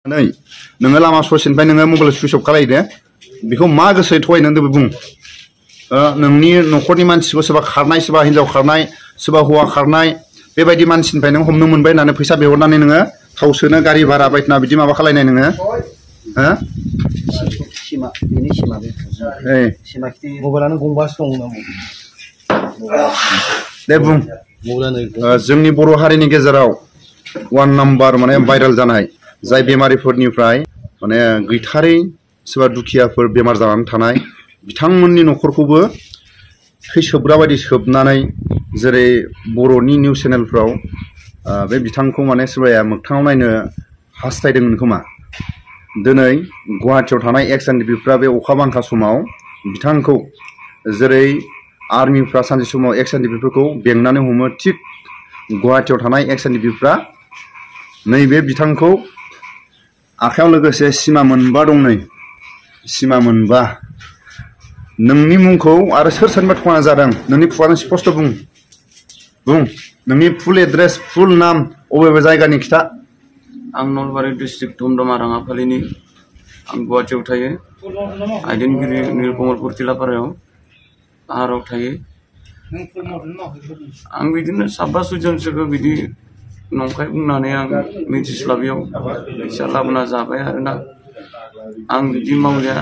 नोङो लामा ससेनिफ्राय नोङो मबाइल सुइच अफ खालायदो बेखौ मा गोसोयै थगायनो होनदों बुं नोंनि न'खरनि मानसिखौ सोरबा खारनाय सोरबा हिनजाव खारनाय सोरबा हौवा खारनाय बेबायदि मानसिनिफ्राय नों हमनो मोनबाय होननानै फैसा बिहरनानै नोङो थाव सोनो गारि भारा बायदिना बिदि माबा खालायनाय नोङो सिमा बेनि सिमा बे सिमा खिथि मबाइलानो गंबासो दं दे बुं जोंनि बर' हारिनि गेजेराव 1 नाम्बार माने भाइरेल जानाय जाय बेमारिफोरनिफ्राय माने गैथारै सोरबा दुखियाफोर बेमार जानानै थानाय बिथांमोननि न'खरखौबो थैसोबग्रा बायदि सोबनानै जेरै बर'नि निउस चेनेलफ्राव बे बिथांखौ माने सोरबाया मोगथाङाव नायनो हास्थायदोंमोन खोमा दिनै गुवाहाटियाव थानाय एक्स एनडिपिफ्रा बे अखा बांखा समाव बिथांखौ जेरै आर्मिफ्रा सानसे समाव एक्स एनडिपिफोरखौ बेंनानै हमो थिग गुवाहाटियाव थानाय एक्स एनडिपिफ्रा नैबे बिथांखौ आखायाव लोगोसे सिमा मोनबा दं नै सिमा मोनबा नोंनि मुंखौ आरो सोर सोरनिबा थगायना जादों नोंनि खुगाजों स्पष्ट बुं नोंनि फुल एड्रेस फुल नाम अबे जायगानि खिथा आं नलबारि डिस्ट्रिक्ट धुमधमा राङापालिनि आं गुवाहाटियाव थायो आइदेनगिरि नीलकमलपुर तिलापारायाव पाहाराव थायो आं बिदिनो साबा सयजनसोखौ बिदि नंखाय बुंनानै आं मिथिस्लाबियाव फैसा लाबोना जाबाय आरोना आं बिदि मावनाया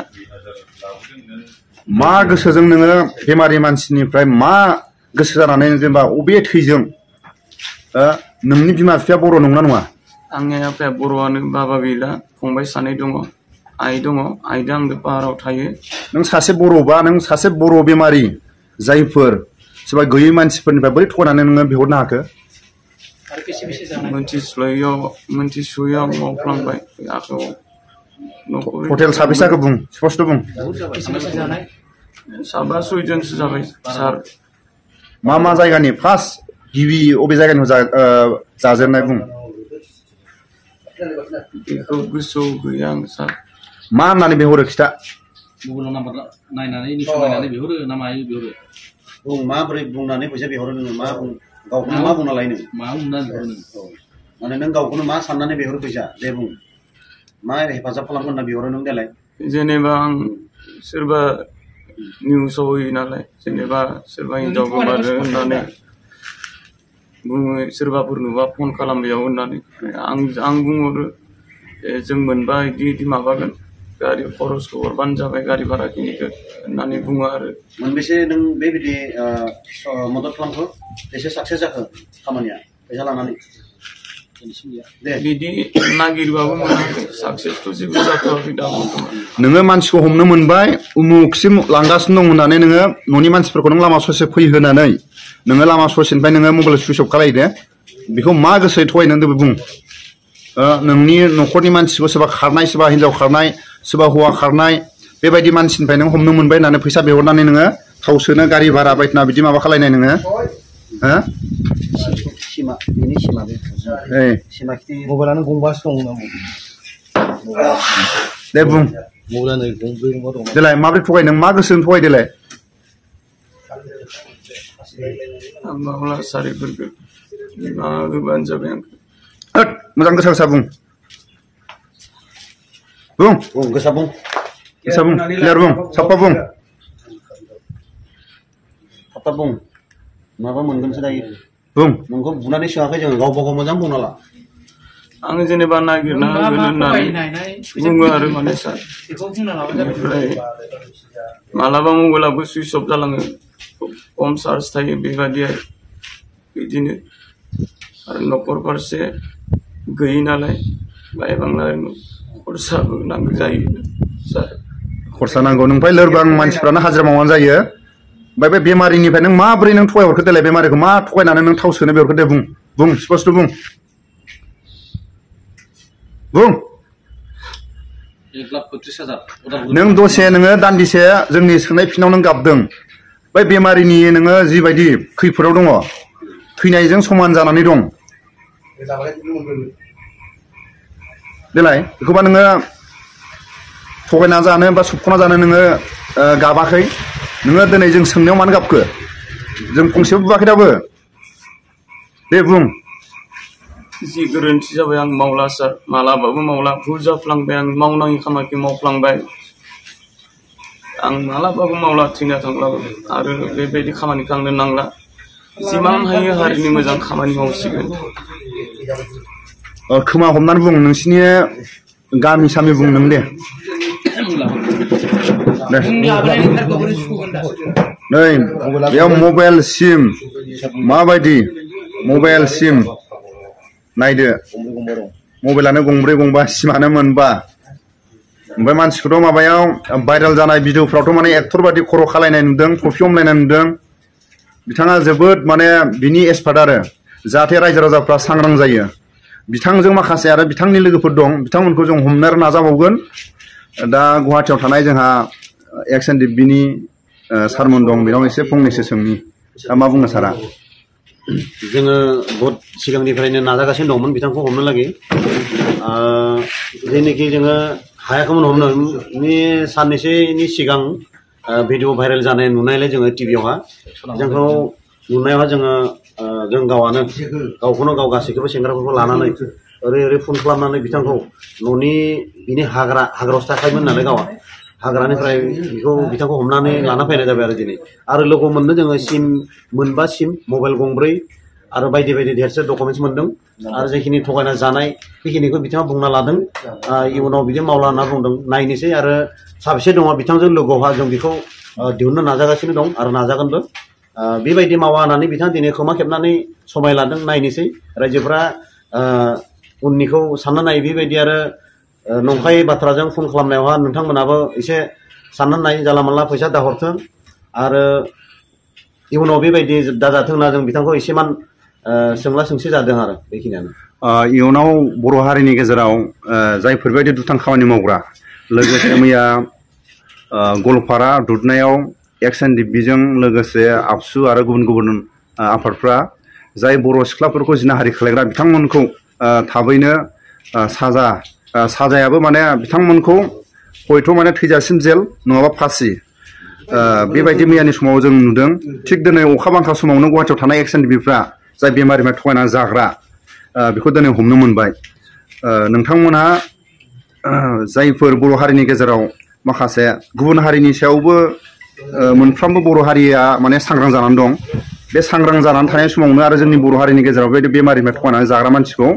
मा गोसोजों नोङो बेमारि मानसिनिफ्राय मा गोसो जानानै जेनेबा अबे थैजों नोंनि बिमा बिफाया बर' नंना नङा आंनि आफाया बर'आनो बाबा गैला फंबाय सानै दङ आइ दङ आइजों आंजों पाहाराव थायो नों सासे बर'बा नों सासे बर' बेमारि जायफोर सोरबा गैयै मानसिफोरनिफ्राय बोरै थगायनानै नोङो बिहरनो हाखो मोनथिसुयैयाव मावफ्लांबाय हटेल साबेसेखौ बुं स्पष्ट बुं साबा सयजनसो जाबाय सार मा जायगानि फार्स्ट गिबि अबे जायगानि जाजेननाय बुं बेखौ गोसोआव गैया आं सार मा होननानै बिहरो खिथा मबाइल नाम्बार नायनानै नायनानै बिहरो ना मायो बिहरो बुं माबोरै बुंनानै फैसा बिहरो नोङो मा बुं गावखौनो मा बुंना लायो नों मा बुंनानै बिहरो नों माने नों गावखौनो मा साननानै बिहरो फैसा दे बुं मा हेफाजाब खालामगोन होनना बिहरो नों देलाय जेनेबा आं सोरबा निउसाव होयो नालाय जेनेबा सोरबा हिनजाव गोमादो होननानै बुङो सोरबाफोर नुबा फन खालाम बेयाव होननानै आं बुंहरो जों मोनबा बिदि माबागोन गारि खरसखौ हरबानो जाबाय गारि भाराखिनिखौ होननानै बुङो आरो मोनबेसे नों बेबायदि मदद खालामखो एसे साक्सेस जाखो खामानिया फैसा लानानै बिदि नागिरबाबो मोनाखै साक्सेसथ' जेबो जाथ'वाखै दा नोङो मानसिखौ हमनो मोनबाय उमुखसिम लांगासिनो दं होननानै नोङो न'नि मानसिफोरखौ नों लामा ससे फैहोनानै नोङो लामा ससेनिफ्राय नोङो मबाइल सुइच अफ खालायदो बेखौ मा गोसोयै थगायनो होनदों बुं नोंनि न'खरनि मानसिखौ सोरबा खारनाय सोरबा हिनजाव खारनाय सोरबा हौवा खारनाय बेबायदि मानसिनिफ्राय नों हमनो मोनबाय होननानै फैसा बिहरनानै नोङो थाव सोनो गारि भारा बायदिना बिदि माबा खालायनाय नोङो सिमा बेनि सिमा बे सिमा खिथि मबाइलानो गंबासो दं दे बुं मबाइलानो गंब्रै गंबा दं देलाय माबोरै थगाय नों मा गोसोजों थगाय देलाय आं माब्ला सारिफोरखौ होबानो जाबाय आं मोजां गोसा बुं गोसा बुं क्लियार बुं साफा बुं थाब बुं माबा मोनगोनसो दायो बुं नोंखौ बुनानै सोङाखै जोङो गावबा गाव मोजां बुंना ला आं जेनेबा नागिरना होगोन होननानै बुङो आरो माने सार ओमफ्राय मालाबा मबाइलाबो सुइच अफ जालाङो खम चार्ज थायो बेबायदिया बिदिनो आरो न'खर फारसे गैयि नालाय बाय बांला खरसाबो नांगौ जायो सार खरसा नांगौ नोंफ्राय लोरबां मानसिफ्रानो हाजिरा मावनानै जायो ओमफ्राय बे बेमारिनिफ्राय नों माबोरै नों थगाय हरखो देलाय बेमारिखौ मा थगायनानै नों थाव सोनो बेहरखो दे बुं स्पष्ट बुं 1,35,000 नों दसे नोङो दान्दिसे जोंनि सोंनाय फिनाव नों गाबदों बै बेमारिनि नोङो जिबायदि खैफोदाव दङ थैनायजों समान जानानै दं देलाय बेखौबा नोङो थगायना जानो बा सोबख'ना जानो नोङो गाबाखै नोङो दिनै जों सोंनायाव मानो गाबखो जों फंसेबो बुङाखै दाबो दे बुं जि गोरोन्थि जाबाय आं मावला सार मालाबाबो मावला भुल जाफ्लांबाय आं मावनाङि खामानिखौ मावफ्लांबाय आं मालाबाबो मावला थैना थांब्लाबो आरो बेबायदि खामानिखौ आंनो नांला जिमान हायो हारिनि मोजां खामानि मावसिगोन खोमा हमनानै बुं नोंसिनि गामि सामि बुं नों दे नै बेयाव मबाइल सिम माबायदि मबाइल सिम नायदो मबाइलानो गंब्रै गंबा सिमानो मोनबा ओमफ्राय मानसिखौथ' माबायाव भाइरेल जानाय भिडिअफ्रावथ' माने एक्टर बादि खर' खालायनाय नुदों टफि हमलायनाय नुदों बिथाङा जोबोद माने बिनि एक्सपार्ट आरो जाहाथे रायजो राजाफ्रा सांग्रां जायो बिथांजों माखासे आरो बिथांनि लोगोफोर दं बिथांमोनखौ जों हमनो नाजाबावगोन दा गुवाहाटियाव थानाय जोंहा एक्स एन डि बिनि सारमोन दं बेनाव एसे फंनैसो सोंनि दा मा बुङो सारा जोङो बहुत सिगांनिफ्रायनो नाजागासिनो दंमोन बिथांखौ हमनो लागै जेनोखि जोङो हायाखैमोन हमनो साननैसोनि सिगां भिडिअ भाइरेल जानाय नुनायलाय जोङो टिभियावहा जोंखौ नुनायावहा जों गावआनो गावखौनो गाव गासैखौबो सेंग्राफोरखौ लानानै ओरै फन खालामनानै बिथांखौ न'नि बिनि हाग्रायावसो थाखायोमोन नालाय गावआ हाग्रानिफ्राय बिथांखौ हमनानै लाना फैनाय जाबाय आरो दिनै आरो लोगो मोननो जोङो सिम मोनबा सिम मबाइल गंब्रै आरो बायदि बायदि देरसे डकुमेन्टस मोनदों आरो जेखिनि थगायना जानाय बेखिनिखौ बिथाङा बुंना लादों इयुनाव बिदि मावला होनना बुंदों नायनोसै आरो साबेसे दङ बिथांजों लोगोआवहा जों बेखौ दिहुननो नाजागासिनो दं आरो नाजागोनबो बेबायदि मावा होननानै बिथाङा दिनै खोमा खेबनानै समाय लादों नायनोसै रायजोफ्रा उननिखौ सानना नायो बेबायदि आरो नंखाय बाथ्राजों फन खालामनायावहा नोंथांमोनाबो एसे साननानै नाय जानला मानला फैसा दाहरथों आरो इयुनाव बेबायदि दाजाथों होनना जों बिथांखौ एसेमान सोंला सोंसि जादों आरो बेखिनियानो इयुनाव बर' हारिनि गेजेराव जायफोरबायदि दुथां खामानि मावग्रा लोगोसे मैया गलपारा दुधनायाव एक्स एन डि बिजों लोगोसे आबसु आरो गुबुन गुबुन आफादफ्रा जाय बर' सिख्लाफोरखौ जिनाहारि खालायग्रा बिथांमोनखौ थाबैनो साजायाबो माने बिथांमोनखौ हयथ' माने थैजासिम जेल नङाबा फासि बेबायदि मैयानि समाव जों नुदों थिग दिनै अखा बांखा समावनो गुवाहाटियाव थानाय एक्स एन डि बिफ्रा जाय बेमारिफ्रा थगायना जाग्रा बेखौ दिनै हमनो मोनबाय नोंथांमोनहा जायफोर बर' हारिनि गेजेराव माखासे गुबुन हारिनि सायावबो मोनफ्रोमबो बर' हारिया माने सांग्रां जानानै दं बे सांग्रां जानानै थानाय समावनो आरो जोंनि बर' हारिनि गेजेराव बेबायदि बेमारिफ्रा थगायनानै जाग्रा मानसिखौ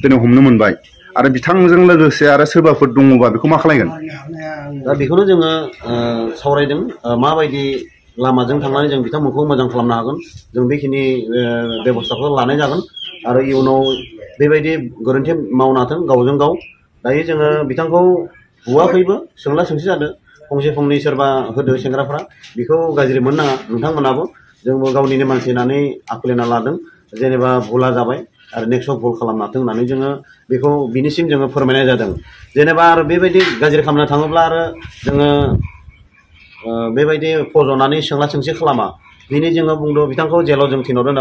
दिनै हमनो मोनबाय आरो बिथांजों लोगोसे आरो सोरबाफोर दङबा बेखौ मा खालायगोन दा बेखौनो जोङो सावरायदों माबायदि लामाजों थांनानै जों बिथांमोनखौ मोजां खालामनो हागोन जों बेखिनि बेबस्थाखौ लानाय जागोन आरो इयुनाव बेबायदि गोरोन्थि मावनाथों गावजों गाव दायो जोङो बिथांखौ बुवाखैबो सोंला सोंसि जादों फंसे फंनै सोरबा होदो सेंग्राफ्रा बेखौ गाज्रि मोननाङा नोंथांमोनाबो जोंबो गावनिनो मानसि होननानै आखुलिना लादों जेनेबा भुला जाबाय आरो नेक्स्टआव भुल खालामनाथों होननानै जोङो बेखौ बिनिसिम जोङो फोरमायनाय जादों जेनेबा आरो बेबायदि गाज्रि खालामनो थाङोब्ला आरो जोङो बेबायदि फज'नानै सोंला सोंसि खालामा दिनै जोङो बुंदों बिथांखौ जेलाव जों थिनहरदों होनना